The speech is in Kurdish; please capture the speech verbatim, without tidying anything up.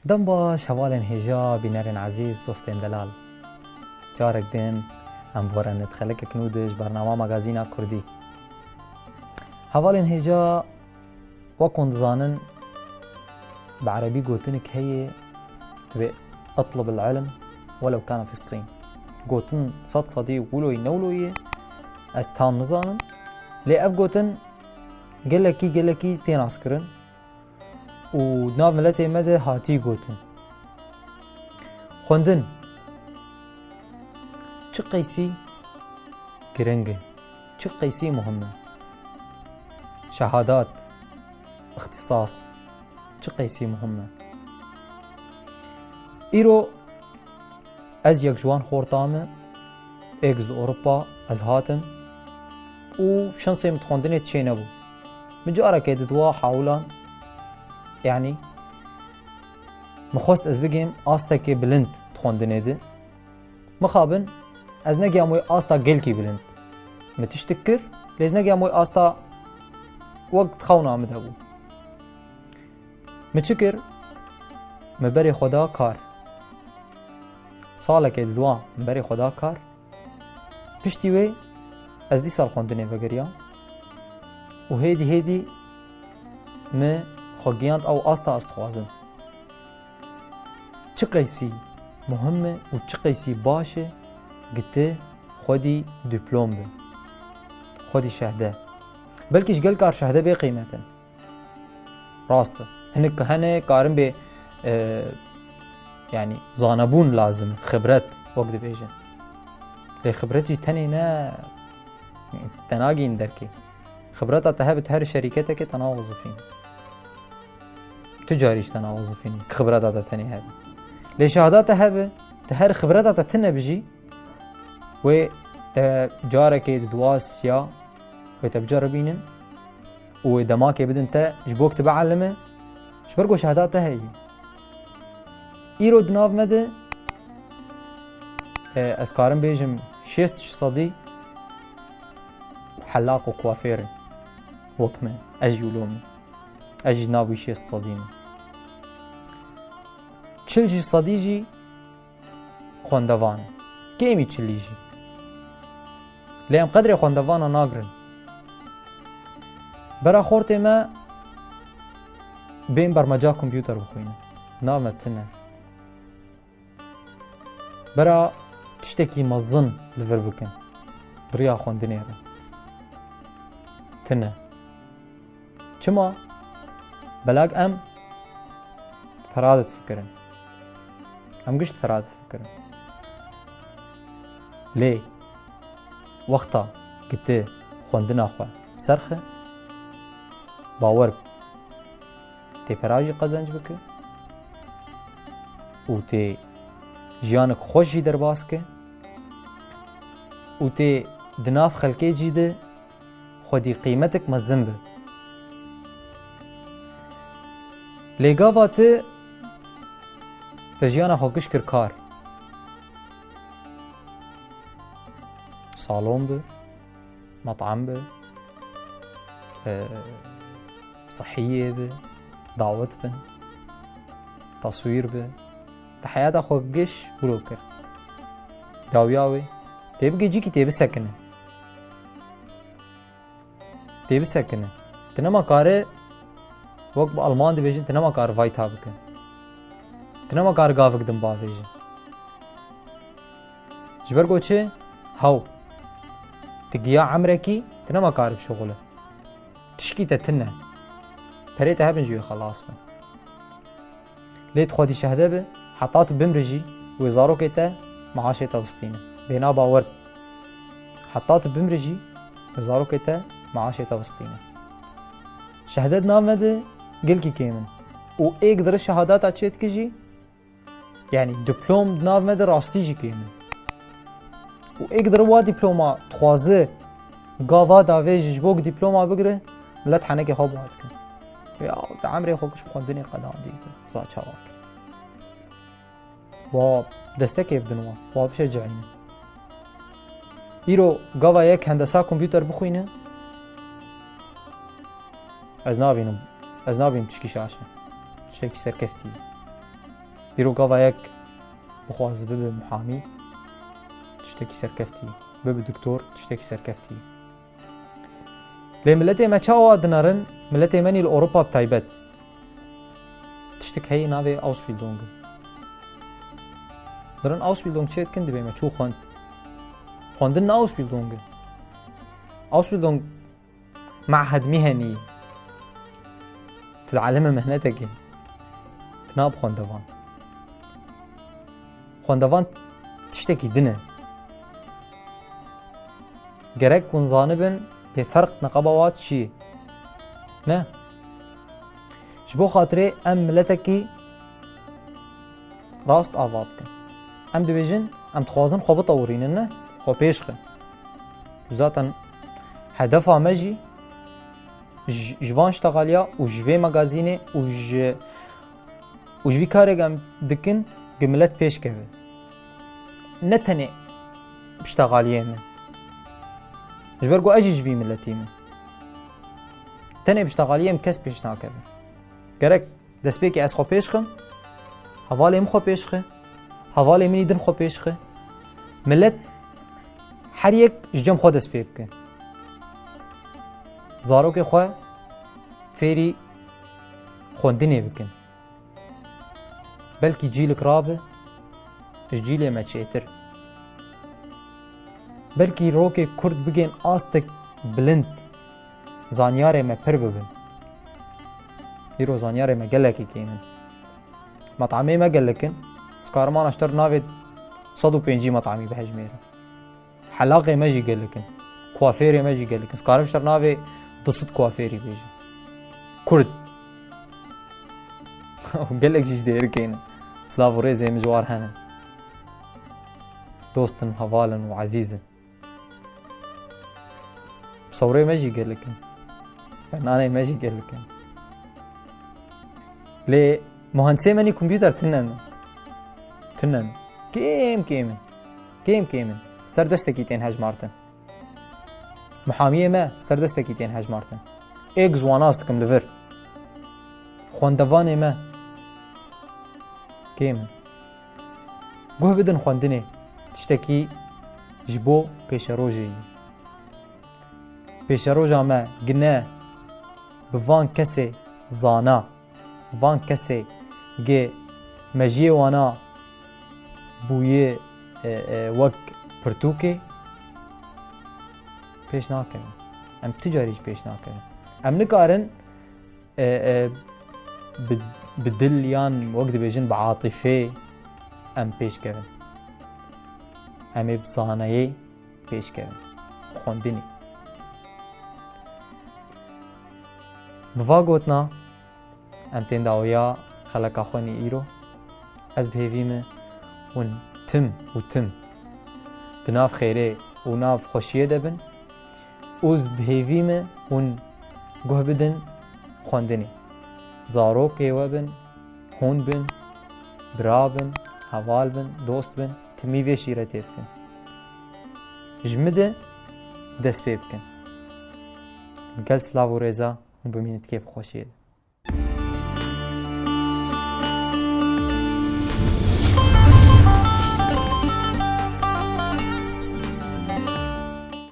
Dem baş, hevalên hêja, bînerên ezîz, dostên delal. Carek din em bi we re ne di xelekek nû de ji bernama Magazîna Kurdî. Hevalên hêja, wek hûn dizanin, bi erebî gotinek heye, dibê "اطلب العلم ولو كان في الصين". Gotin sed sedî wilo ye, ne wilo ye, ez tam nizanim. Lê ev gotin gelekî, gelekî tê naskirin û di nav miletê me de hatî gotin. Xwendin çi qeysî giring e, çi qeysî muhim e. Şehadat, îxtîsas, çi qeysî muhim e. Îro ez yek ji wan xorta me, êk ji Ewropa ez hatim û şansê min di xwendinê çênebû. Min carekê di dua hewlan, yanî, min xwest ez bigêm astekê bilind di xwendinê de. Mixabin, ez negiyam wê asta gelkî bilind. Min tiştik kir, lê ez negiyam wê asta wek di xewna min de bû. Min çi kir? Min berê xwe da kar. Salekê di dua min berê xwe da kar. Piştî wê ez dîsa li xwendinê vegeriyam û hêdî hêdî min xwe giyand ew asta ez dixwazim. Çi qeysî muhim e û çi qeysî baş e, giti xwedî dîplom be, xwedî şehde. Belkî ji gel kar şehde bê qîmet in. Rast e. Hinek hene karin bê, e, yanî zanebûn lazim e, xibret wek dibêjin. Lê xibret jî tenê ne, te nagihîn derkê. Xibreta te hebe, tu her şerîketekê te nawazifîn. Tu carî jî te nawazifîn, xibreta te tenê hebe. Lê şehada te hebe, tu her xibreta te tune bi jî, wê te carekê di dua siya, wê te biceribînin û wê demakê bidin te ji bo ku tu bielime, ji ber ku şehada te heye. Îro di nav me de, e, ez karim bêjim şêst ji sedî helaq û kuafêr in. Wek me, ez jî wilo me. Ez jî nav wî şêst sedî me. Çil ji sedî jî xwendevan in. Kêmî çilî jî. Lê em qedrê xwendevana nagirin. Bera xortê me bên bermeca kompûter bixwînin. Nav me tune. Bera tiştekî mezin li vir bikin. Bi riya xwendinê re. Tune. Çima? Belak em pera difikirin. Em giş pera difikirin. Lê wexta ku tu xwendina xwe bi ser xî, bawer bî, tê pera jî qezenc bike û tê jiyanek xweş jî derbas ke û tê di nav xelkê jî de xwedî qîmetek mezin be. Lê gava tu, tu jiyana xwe giş kir kar. Salon be, metam be, e, sihiyê be, dawet bin, teswîr be. Tu heyata xwe giş wilo kir. Dawiya wê, tê bigê cîkî tê bisekine. Tê bisekine. Tu nema kare, wek bi Alman dibêjin, tu nema kare weiter bike. Tu nema kare gavik din bavêje. Ji ber ku çi? Hew. Tu giya emrekî, tu nema kare bişuxule. Tişkî te tune. Perê te hebin jî wê xelas bin. Lê tu xwedî şehde bi, heta tu bimri jî wê zarokê te maaşê te bistîne. Bêna bawer. Heta tu bimri jî wê zarokê te maaşê te bistîne. Şehde di nav me de gelkî kêm in. Û êk diri şehadata çê dike jî, yanî diplom di nav me de rastî jî kêm in. Û êk diri wa diploma dixwaze gava davêje ji bo ku diploma bigire, milet henekê xwe buha dikin. Ya, te emrê xwe giş bi xwendinê qedandî tu, za çawa kir. Wa destekê bidin wan, wa bişecihînin. Îro gava yek hendesa kompûter bixwîne, Ez nabînim, ez nabînim tişkî şaş e. Tiştekî serkeftî. Dîrok gava yek bixwaze bibe muhamî, tiştekî serkeftî. Bibe doktor, tiştekî serkeftî. Lê miletê me çawa dinerin, miletê me nî li Ewropa bi taybet. Tiştek heye navê Ausbildung. Dirin Ausbildung çê dikin, dibê me çû xwend. Xwendin ne Ausbildung e. Ausbildung me'hed mihenî. Tu dielime mehnetekê. Tu nab xwendevan. Xwendevan tiştekî din e. Gerek hûn zanibin bê ferq neqeba wat çi ye. Ne? Ji bo xatirê em miletekî rast ava bikin. Em dibêjin, em dixwazin xwe bitewirînin, ne? Xwe pêş xin. Zaten hedefa me jî ji, ji van ştexaliya û ji vê magazînê û ji, û ji vî karê em dikin, gi milet pêş keve. Ne tenê piştegaliyê min. Ji ber ku ez jî ji vî miletî me. Tenê piştegaliyê min kes pêş nakeve. Gerek destpêkê ez xwe pêş xim, hevalê min xwe pêş xi, hevalê min î din xwe pêş xi. Milet her yek ji cem xwe dest pê bike. Zarokê xwe fêrî xwendinê bikin. Belkî cîlik rabe, ji cîlê me çêtir. Belkî rokê kurd bigên astek bilind, zanyarê me pir bibin. Îro zanyarê me gelekî kêm in. Metamê me gelek in. Ez karim ana ji te re navê sed û pêncî metamî bihejmêrim. Helaqê me jî gelek in. Kuafêrê me jî gelek in. Ez karim ji te re navê du sed kuafêrî bêjim. Kurd. Gelek jî ji Dêrikê ne. Silav û rêzê min ji war hene. Dost in, heval in û ezîz in. Sewrê me jî gelek in. Fenanê me jî gelek in. Lê muhendisê me nî kompûter tune ne. Tune ne. Kêm kêm in. Kêm kêm in. Ser destekî tên hejmartin. Muhamiyê me ser destekî tên hejmartin. Êk ziwanas dikim li vir. Xwendevanê me kêm in. Guh bidin xwendinê, tiştekî ji bo pêşerojê ye. Pêşeroja me gine bi van kesê zana, van kesê gê mejiyê wana bûye, e, e, wek pirtûkê pêş nakevin. Em tu carî jî pêş nakevin. Em nikarin, e, e, bi, bi dil yan wek dibêjin bi atîfê em pêş kevin. Em ê bi zanayê pêş kevin. Xwendinê. Bi va gotina, em tên dawiya xeleka xwe nî îro. Ez bi hêvî me hûn tim û tim di nav xêrê û nav xweşiyê de bin û ez bi hêvî me hûn guh bidin xwendinê. Zarokê we bin, hûn bin, bira bin, heval bin, dost bin, timî vê şîretê bikin. Ji min de dest pê bikin. Gel silav û rêza û bimînin di kêf û xweşiyê de.